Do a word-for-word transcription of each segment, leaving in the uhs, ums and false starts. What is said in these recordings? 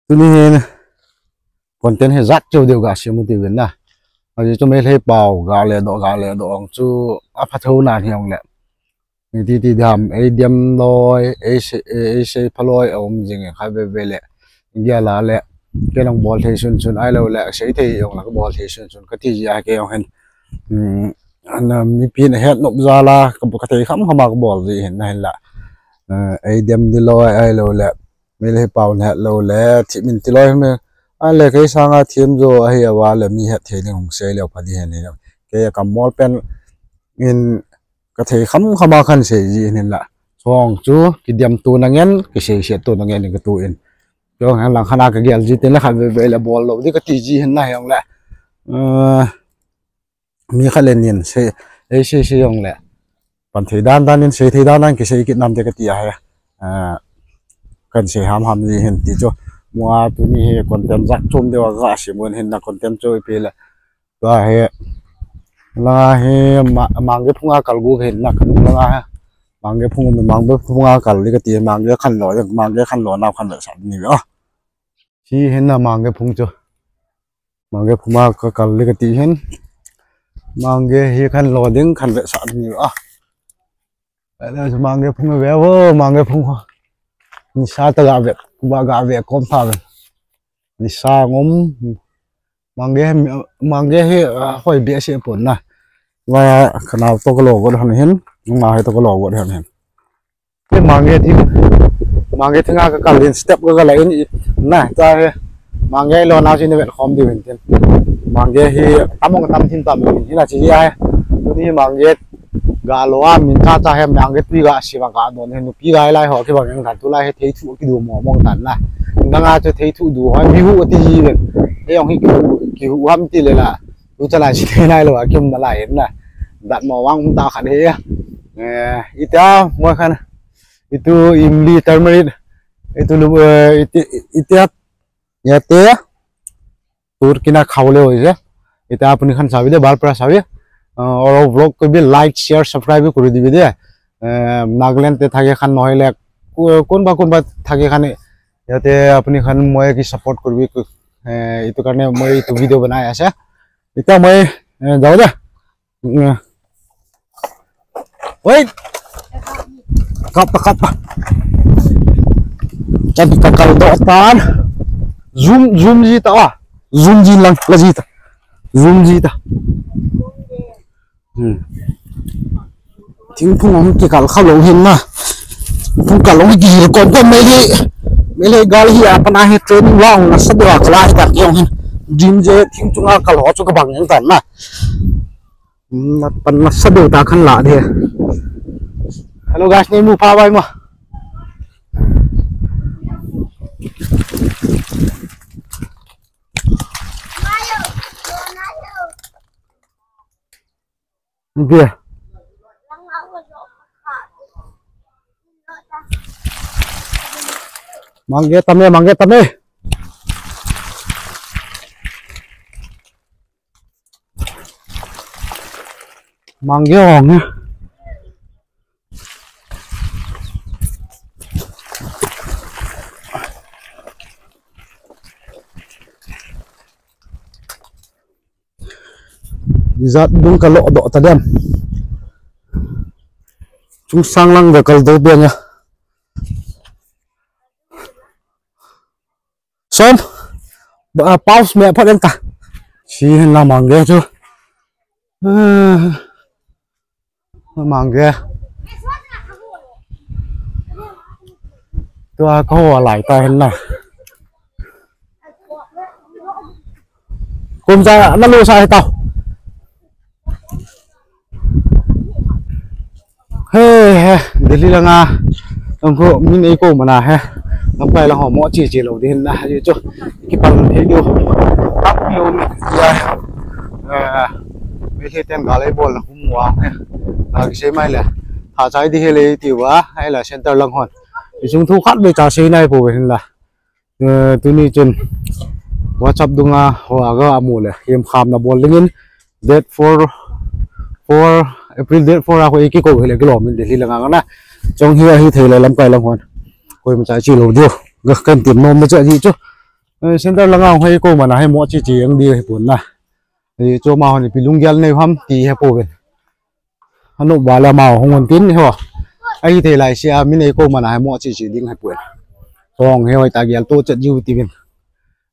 Tuni hin content hi jat cheu deu ga sem u tiu vin na. Ajeh chu Meitei pau ga le doh, ga le doh ong chu apha tho nan hi ong le. Ni ti ti dam, ei dem loi, ei sei, ei sei pha loi a um jing e kha ve ve le. India la le, kei nong bol thei sun sun ai lo le, sei thei ong la ka bol thei sun sun ka ti ji a kei ong hin. Hmm, ana mi pi na het nop ja la, ka, ka thei kham kham a ka bol ji hin na hin la. Eh, ei dem di loi ai lo le. Meitei pau na het lo le, thi min ti loi me. A le kei sanga thim jo ahi a va le mi het thei ding hung sei leo pha di hen ni. Kei ka mol pen in ka thei kham kham a khan sei ji hin la. Chong chu ki dem tu na ngen, ki sei siat tu na ngen ka tu in. Chong hen lang khana ka gel ji tin la kha ve ve le bol lo di ka ti ji hin na hi ong le. Eh, mi khat le nin sei, ei sei sei ong le. Pan thei dan dan in sei thei dan dan ki sei kit nam te ka ti a he. Ah, kan sei ham ham ji hin ti chu. Mua tuni hi content jat chom deu a ga sem un hin na content chu ipi le. Tua hi. Langa hi ma-, mangge phunga kal gu hin na kan langa hi. Mangge phung, mangge phunga kal li ka ti, mangge khan lo, mangge khan lo nau khan lo sa ni ve. Hi hin na mangge phung chu. Mangge phunga ka kal li ka ti hin. Mangge hi khan lo ding khan ve sa ni a. Ele mangge phung ve vo, mangge phung ho. Nisa ta ga ve, ba ga ve kom tha ve. Nisa ngom. Mangge, mangge hi, ah, hoi be se pon na. Wa kana to ko lo go han hin. Ma he to ko lo go han hin. Hi mangge thing, mangge thinga ka kal in step ka kal in i, na, ta hi, mangge lo na sin vet khom di win tin. Mangge hi, tamong tam thin tam win, hi na chi hi ai. Tuni mangge ga lo a min cha cha he mangge tui ga si ba ga don he nupi ga lai ho ki ba ngang tan tu lai he thei thu ki du mo mong tan na. Ngang a chu thei thu du ho mi hu ti hi win. He ong hi ki hu, ki hu ham ti le la. Tu chalai si thei nai lo a, kium nalai in na. Dat mo vang um ta khat hi. Eh, ita, mo khan. Itu imli turmeric. Itu lu, eh, iti, iti at, yate. Tur kina khau le hoise. Ita apuni khan sabi de, bal pra sabi. Eh, aur vlog ko bhi like, share, subscribe bhi kuri dibi de. Eh, Nagaland te thake khan nohile, ko-, konba, konba thake khan, yate apuni khan moi ki support kuribi, eh, itu karne moi itu video banai ase. Ita moi, eh, jao de. Eh. Oi. Kap, kap. Chan ka kal do tan. Zoom, zoom ji ta wa. Zoom ji lang, la ji ta. Zoom ji ta. Hmm. Thingphung hung kikal kha lou hin na. Phung kal hung kihil kon kon mai hi. Mai hi gal hi a pana hi training la hung nasa deu a kala hi ta kiong hin. Jim je thing chunga kal ho chu ka bang yang tan na. Hmm, na pan nasa deu ta khan la de. Hello guys, nei mu pha vai mo. Bia. Mangge tame, mangge tame. Mangge ong. Ijat dung ka lo doh ta dem. Chungsang lang ve kal do bia nga. Som. Ba, pause me pha den ta. Si hin la mangge chu. Ah. Mangge. Tua ko lai ta hin na. Kum cha na lu sa he tao. He, he, Delhi langa. Ang ko min ei ko mana he. Lamkai lang ho mo chi chi lo din na ji chu. Ki pal thei diu. Tap diu mi ya. Eh, mi he ten ga lei bol na kum wa he. Na ki sei mai le. Tha chai di he le ti wa. Ai la center lang hon. Isung thu khat be cha sei nai po hin la. Eh, tuni chun WhatsApp dunga ho aga amu le, him kham na bol dingin date four, four, April date four a ko iki ko hile kilo min Delhi langa na. Chong hi ahi thei le lamkai lang hon. Koi ma cha chi lo diu. Ga kan tim nom ma cha ji chu. Eh, center langa hung hi kou mana hi mo chi chi ang di hi pun na. Hi chu ma hon ipi lunggel nei ham ti hi pu vin. Anu ba la ma hung un tin ho. Ai te lai sia mi nei kou mana hi mo chi chi ding hi pun. Song hi hoi ta gel to chet ju ti vin.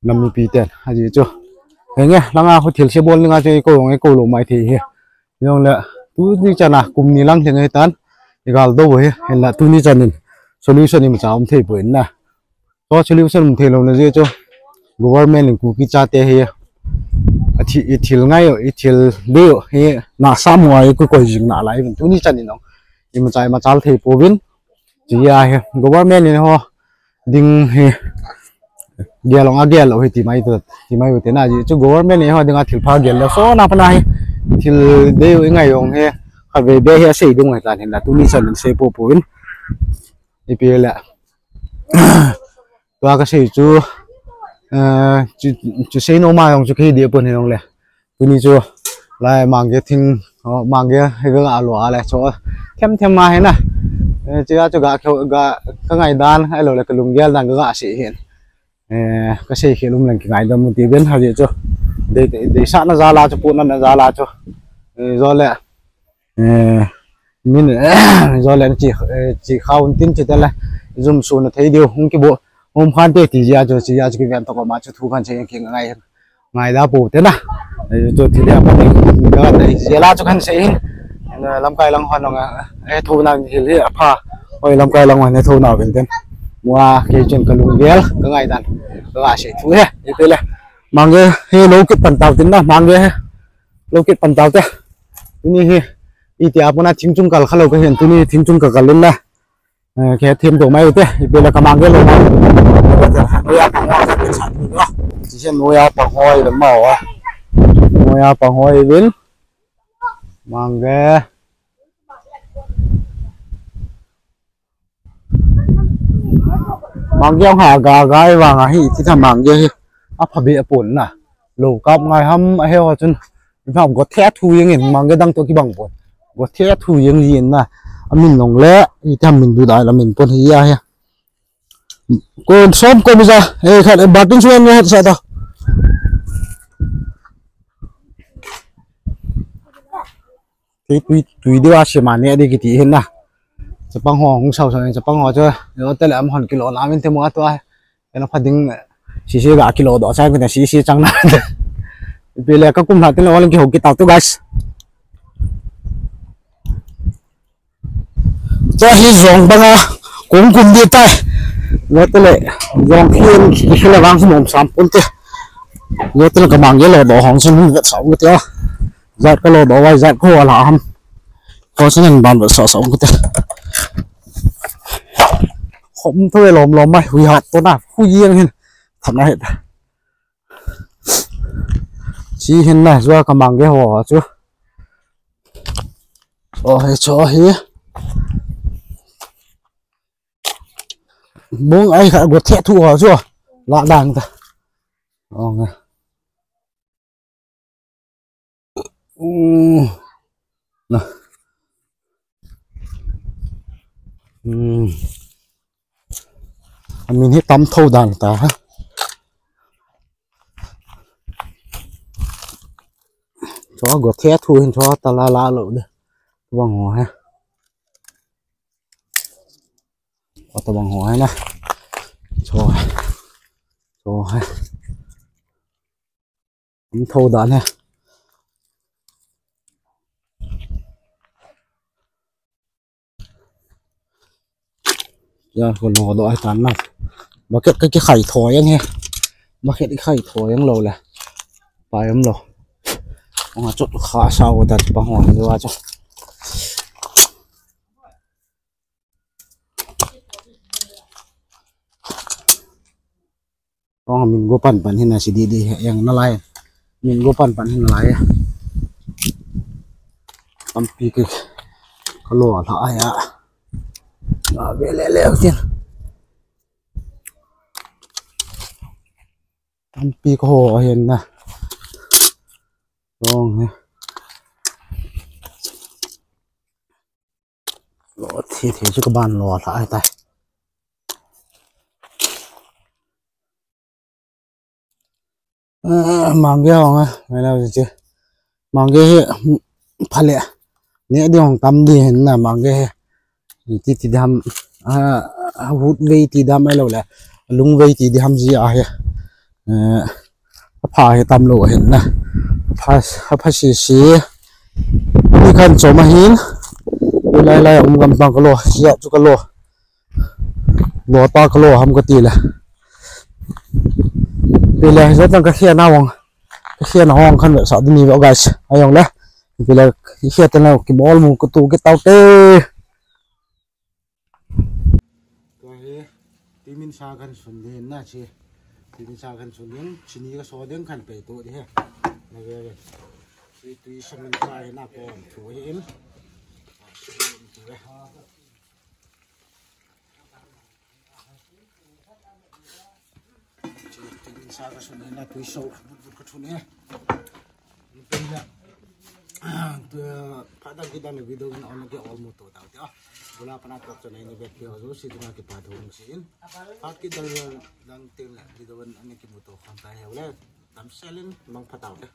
Nam mi pi ten. Aji chu. Henge, langa khu thil se bol ninga chu kou hung kou lo mai thei hi. Jong le, tuni chana kum ni lang theng hi tan. I gal do hi. Hen la tuni chanin solution imacha um thei poi na. Chu solution um thei lo na je chu. Government in Kuki chate hi. A thi, i thil ngai, i thil deu hi. Na sam wa i ku koi jing na lai. Tuni chanin ong. Imacha imacha thei po vin. Chia hi. Government in ho. Ding hi. Gel ong a gel lo hi ti mai tu. Ti mai u te na ji. Chu government in ho ding a thil pha gel lo. So na pa na hi. Thil deu i ngai ong hi. Kha ve be hi a sei ding hi tan hin la. Tuni chanin sei po po vin. Ipi le. Tua ka sei chu, eh, chu, chu sei nom a jong chu kei dia pon hi jong le. Tuni chu, lai mangge thing, oh, mangge hi ga lo a le chu. Them them ma hi na. Eh, chu a chu ga, ga, ka ngai dan, ai lo le ka lunggel dan ga, ga sei hin. Eh, ka sei khel um leng ki ngai dan mu ti ben ha ji chu. Dei, dei, dei sa na ja la chu, pu na na ja la chu. Eh, jo le. Eh, min, jo len chi, eh, chi khau tin chi tele. Zum su na thei diu, hung ki bo, hung khan te ti jia chu, chi jia chu ki ven to ko ma chu thu khan sei ki ngai, ngai da pu te na. Eh, chu ti dia pa ni, ga te jia la chu khan sei hin. Na lamkai lang hon nga, eh, thu na hil hi a pha. Oi lamkai lang hon thu na vin ten. Mua ke chen ka lunggel, ka ngai dan. Ka sei thu he, i te le. Mangge he lo kit pan tau tin na, mangge he. Lo kit pan tau te. Tuni hi, i ti a pona thing chung kal kha lo ka hin, tuni thing chung ka kal in la. Eh, ke them to mai u te, i pe la ka mangge lo mai. Noya pang ho ka sa ni lo. Chi sen noya pang ho i lo ma wa. Noya pang ho i vin. Mangge. Mangge ha ga ga i vang a hi, ti tha mangge hi. A pha be a pon na. Lo kap ngai ham a he ho chun. Pham go the thu yang in mangge dang to ki bang pon. Go the thu yang yin na. A min long le, i tham min du dai la min pon hi ya he. Ko som ko mi ja. Eh, khat, eh, batin suan nge het sa ta. Tui, tui, tui diu a se ma ne di ki ti hin na. Chapang ho, hung sau sau, chapang ho chu. Yo te le am hon kilo na min te mo a tua. Ena pha ding, sisi ga kilo do, chang kina sisi chang na. Ipi le ka kum na tin lo lang ki ho ki tau tu, guys. Cha hi jong banga, kung kum di tai. Lo te le, jong khin, ki le bang sum om sam pun te. Lo te le ka mangge lo do hong sun vet sa u te. Jat ka lo do vai, jat ko la ham. Ko sun ban vet sa sa u te. Khom thoi lom lom mai, hui hat to na, hui yeng hin. Tham na het. Chi hin na, jua ka mangge ho chu. Cho hi, cho hi. Bung ai kha go the thu ho chu. La dang ta. Ong. U. Na. Hmm. A min hi tam tho dan ta ha. Cho go the thu hin cho ta la la lo de. Bang ho ha. Ata bang ho ha na. Cho. Cho ha. Tam tho dan ha. Ya, ko lo do ai tan na. Bucket ka ki khai tho yang he. Bucket ki khai tho yang lo le. Pa yam lo. Ong a chot kha sa wo ta pa ho lo a cho. Ong min go pan pan hin a si di di yang na lai. Min go pan pan hin lai. Tampi ke ka lo la ai a. A ve le le tin. Tampi ko ho hin na. Ong he. Lo thi thi chu ka ban lo la ai tai. Mangge hong a, mai lau chi. Mangge hi phale. Ne di hong tam di hin na mangge hi. Ti ti dam. A hut vei ti dam ai lo le. Lung vei ti dam ji a hi. Apha hi tam lo hin na. Apha, apha si si. Ni khan chom a hin. Lai lai um gam pang ka lo. Sia chu ka lo. Lo ta ka lo ham ka ti le. Pi le, zo tang ka khia na wang. Ka khia na wang khan sa dini ba guys. Ayong le. Pi le, khia ta na ki bol mu ka tu ki tau te. Ko he, timin sa kan sun din na chi. Timin sa kan sun din, chini ka so din kan pe tu di he. Na ve ve. Tui, tui sa min sa he na ko tu he in. Sa ka sun na tui so but but ka thun e. Pina. Pada kita na video na on ke all mo to tau. Bula pana tok chana ni bet ke ojo si tuna ke pa thung sin. Pat ki dal dang tem na video na ki mo to kham ta he le. Tam selin mang phatau ke.